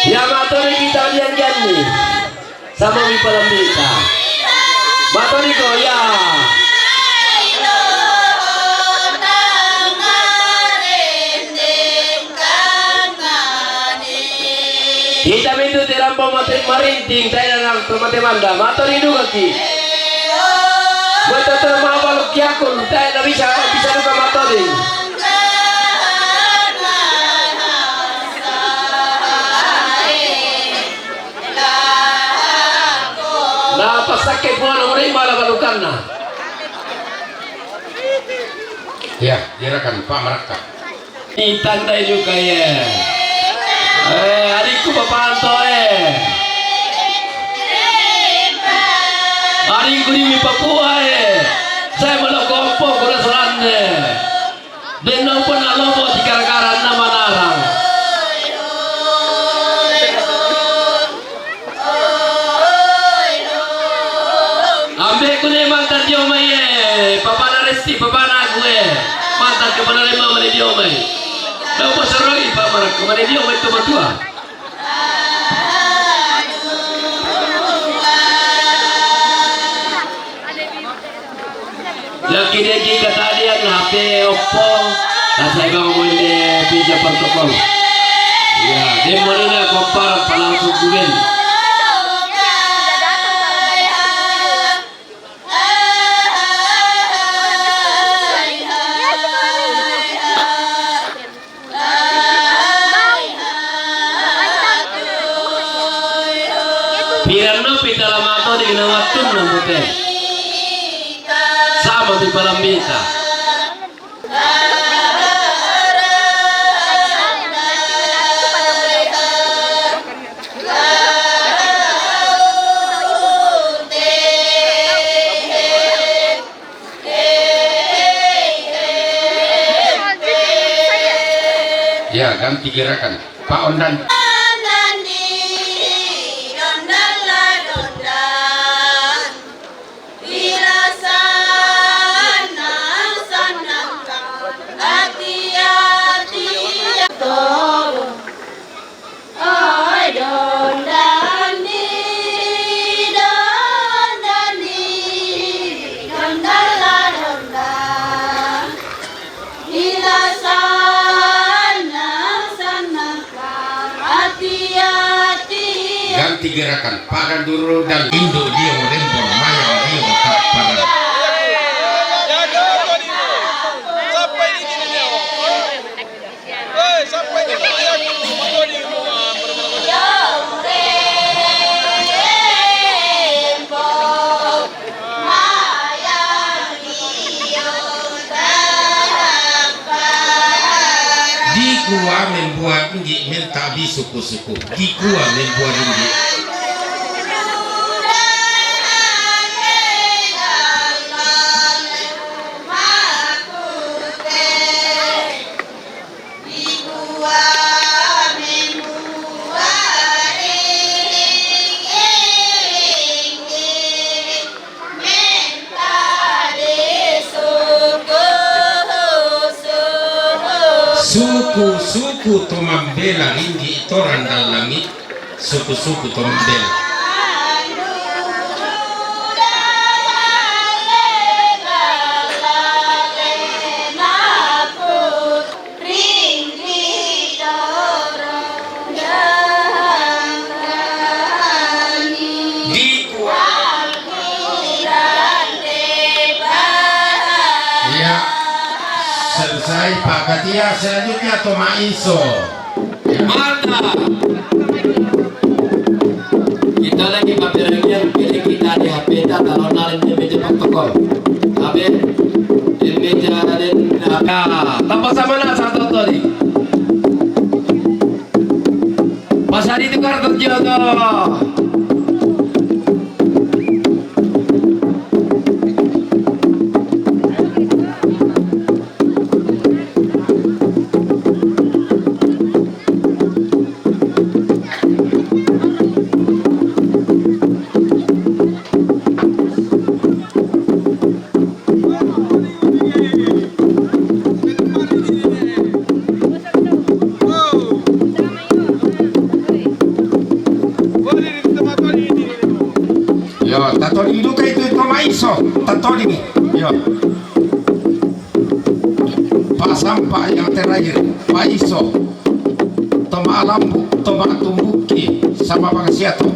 Ya, maturi kita dian-dian ni. Sama mi palambita. Maturi ko, ya. Kita mintu tirampo mate marinting, tae na nang mate manda, maturi duka ki. Buat tetap mau baluk kiakun, tae na bisa, bisa duka maturi. Na pasakke puana murei mala balukanna. Ya, gerakan Pak Marakka. Itandai juga ya. Eh, adikku bapanto eh. Adikku di mi Papua eh. Saya melo kompo kula selanne. Denno pun alobo di gara-gara nama narang. Ambe kune mantan dio mai eh, papana Resti, papana aku eh. Mantan kepala lima mane dio mai. Lau pasaroi pamara kemane dio mai tu matua. Lagi dia di katadian H P Oppo. Nah, saya bang mau ini pija protokol. Ya, dia mau ini kompar palang sukuin. Piranno pita lamato di gina wattunna mute. Sama di palambita. Ya, ganti gerakan. Pak Ondan. Ganti gerakan, pada dulu dan induk dia merempon, mayang dia tak pada. Dikua membuat nggih minta bisuku-suku. Dikua membuat nggih. Suku-suku to mambela ringgi' to randallangi, suku-suku to mambela. Di kuat. Iya. Selesai, Pak Katia. Selanjutnya, Toma Iso. Mantap. Kita lagi pameran, pilih kita di H P ta, kalau nalin di meja protokol. Tapi di meja dan apa? Tanpa sama nak satu tadi. Pas Di tukar tu dia tu. Yo, tatoli duka itu, itu maiso, tatoli ni. Yo. Pasampa yang terakhir, paiso. Toma lambu, toma tumbuki, sama bang siato.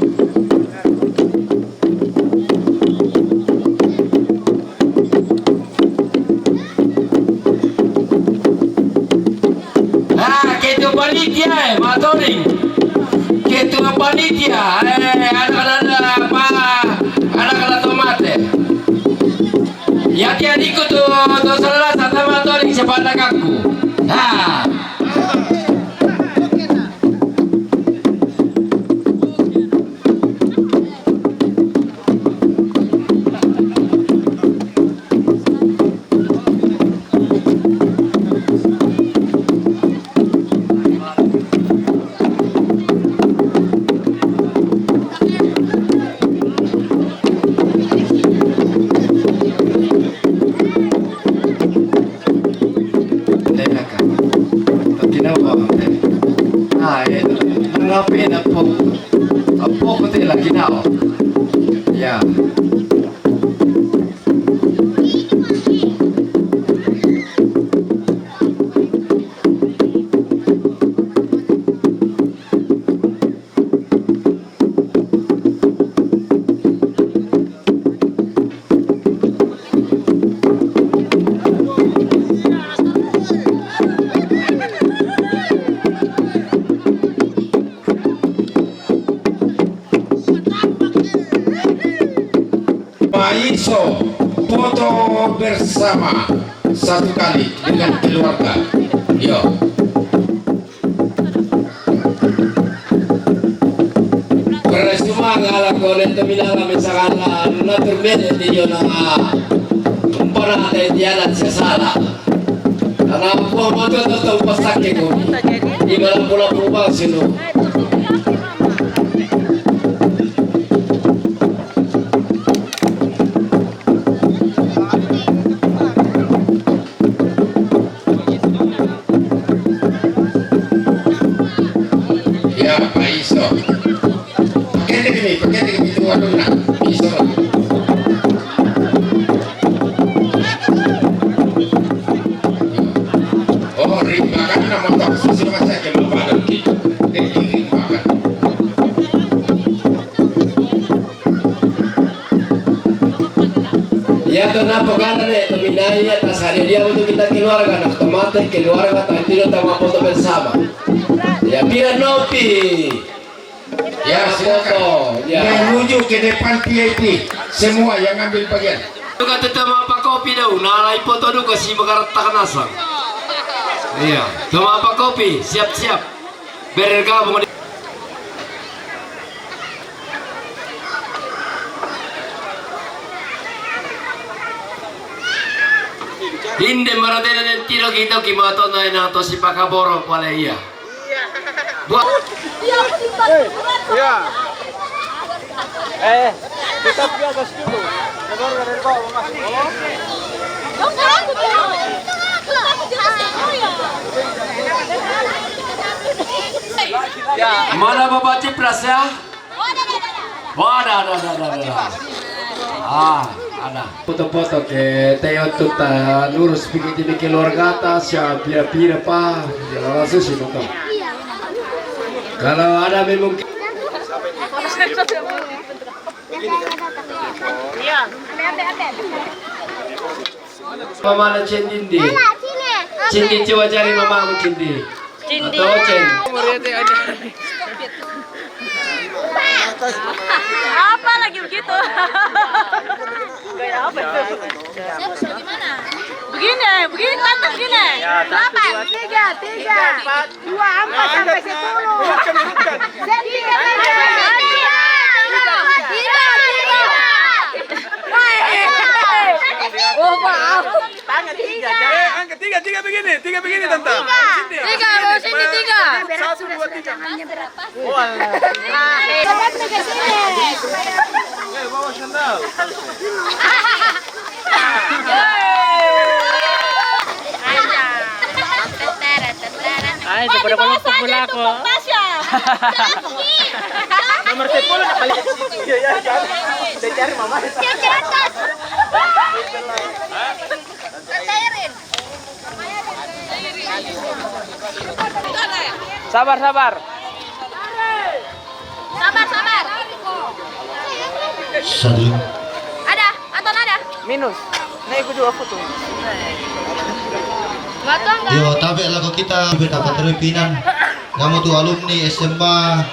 Ah, ketua panitia, eh, Matoring. Ketua panitia, eh, anak-anak apa? Anak-anak tomate. Ya, tiap ikut tu, tu salah satu Matoring siapa anak aku. Ha. Tela ka. Totino ko, te. Ah, eh, ngapain apa? Apa ko tela ginawa? Ya. Maiso, foto bersama satu kali dengan keluarga. Yo. Bersama ngala kone to minala misakala na turmede di yo na umpana te tiana sesala. Ana pua matua to to pasake ko. Di mana pula pua sino. Ya, paiso. Pakete kini, pakete kini tu anu na. Iso. Oh, rimbakan na motor susu masa ke mapadam ki. Eh, rimbakan. Ya, to na pagana ne, to minai ya, tas hari dia untuk kita keluarga, nak tomate keluarga, tak tidak tama foto bersama. Ya, pira nopi. Ya, silakan. Ya. Menuju ke depan V I P. Semua yang ambil bagian. Duka te toma pakopi dau, nalai foto duka si makaretak nasang. Iya, toma pakopi, siap-siap. Bergabung. Inde maratena den tiro kito ki matona ena to si pakaboro pale iya. Buat. Iya. Eh, tetap di atas dulu. Baru dari bawah masuk. Mana Bapak Cipras ya? Oh, ada, ada, ada, ada, ada. Ah, ada. Foto-foto ke teo tuta lurus pikir di keluarga atas ya pira-pira pa. Ya, langsung sih foto. Kalau ada memang. Iya. Mama na cendindi. Cendi, coba cari mamamu, Cendi. Cendi. Atau Cen. Apa lagi begitu? Gaya apa itu? Begini, begini. Atas gini. Ya, satu, delapan, dua, tiga, tiga, empat, dua, empat sampai sepuluh. Urutkan, urutkan. Tiga, tiga, tiga, tiga, tiga. Oh, wow. Tangan tiga, jangan. Eh, angkat tiga, tiga begini, tiga begini, Tante. Tiga. Sini, tiga, sini, tiga. Satu, dua, tiga. Oh, alah. Eh, bawa sandal. Ay, sa pada ko lang sa pula ko. Nomor sepuluh na pala. Iya, iya, iya. Saya cari mama. Sabar, sabar. Sabar, sabar. Satu. Ada, Anton ada. Minus. Nah, ikut juga foto. Yo, tabe lako kita, beta patroli pinan. Kamu tu alumni S M A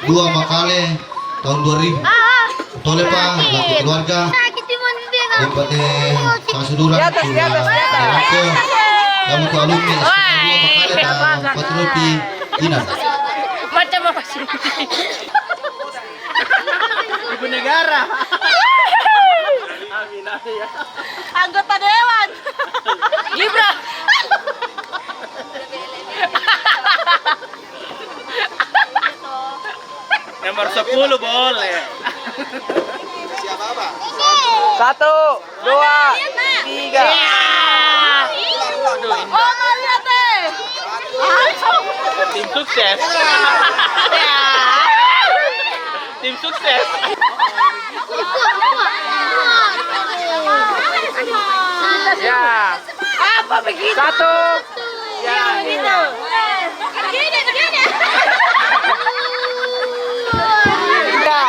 dua Makale tahun dua ribu. Ah, ah. Tole pa, lako keluarga. Sakit, Timon, dia. Dapat, eh, kasudura. Di atas, di atas, di atas. Kamu tu alumni S M A dua Makale tahun patroli pinan. Macam apa sih? Ibu negara. Amin, amin, ya. Anggota dewan. Gibran. Nomor sepuluh boleh. Satu, dua, tiga. Iya. Oh, mau lihat, eh. Tim sukses. Tim sukses. Ya. Apa begitu? Satu. Ya. Begini, begini. Tiga.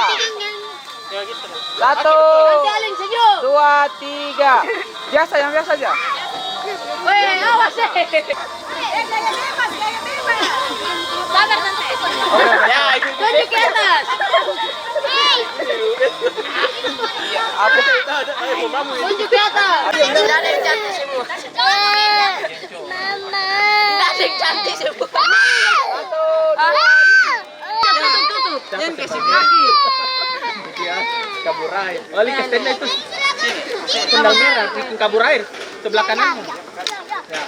Satu, dua, tiga. Biasa, yang biasa aja. Weh, awas, eh. Sabar, santai. Ya, itu. Tunjuk ke atas. Apa? Tunjuk ke atas. Ada yang cantik semua. Mama. Ada yang cantik semua. Tutup, tutup. Jangan kasih kaki. Ya, kabur air. Balik ke stand itu. Sendal merah, bikin kabur air. Sebelah kanannya. Ya.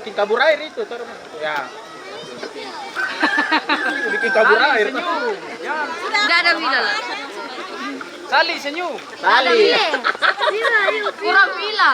Bikin kabur air itu, taruh. Ya. Bikin kabur air. Tidak ada bila lah. Sali, senyum. Sali. Kurang bila.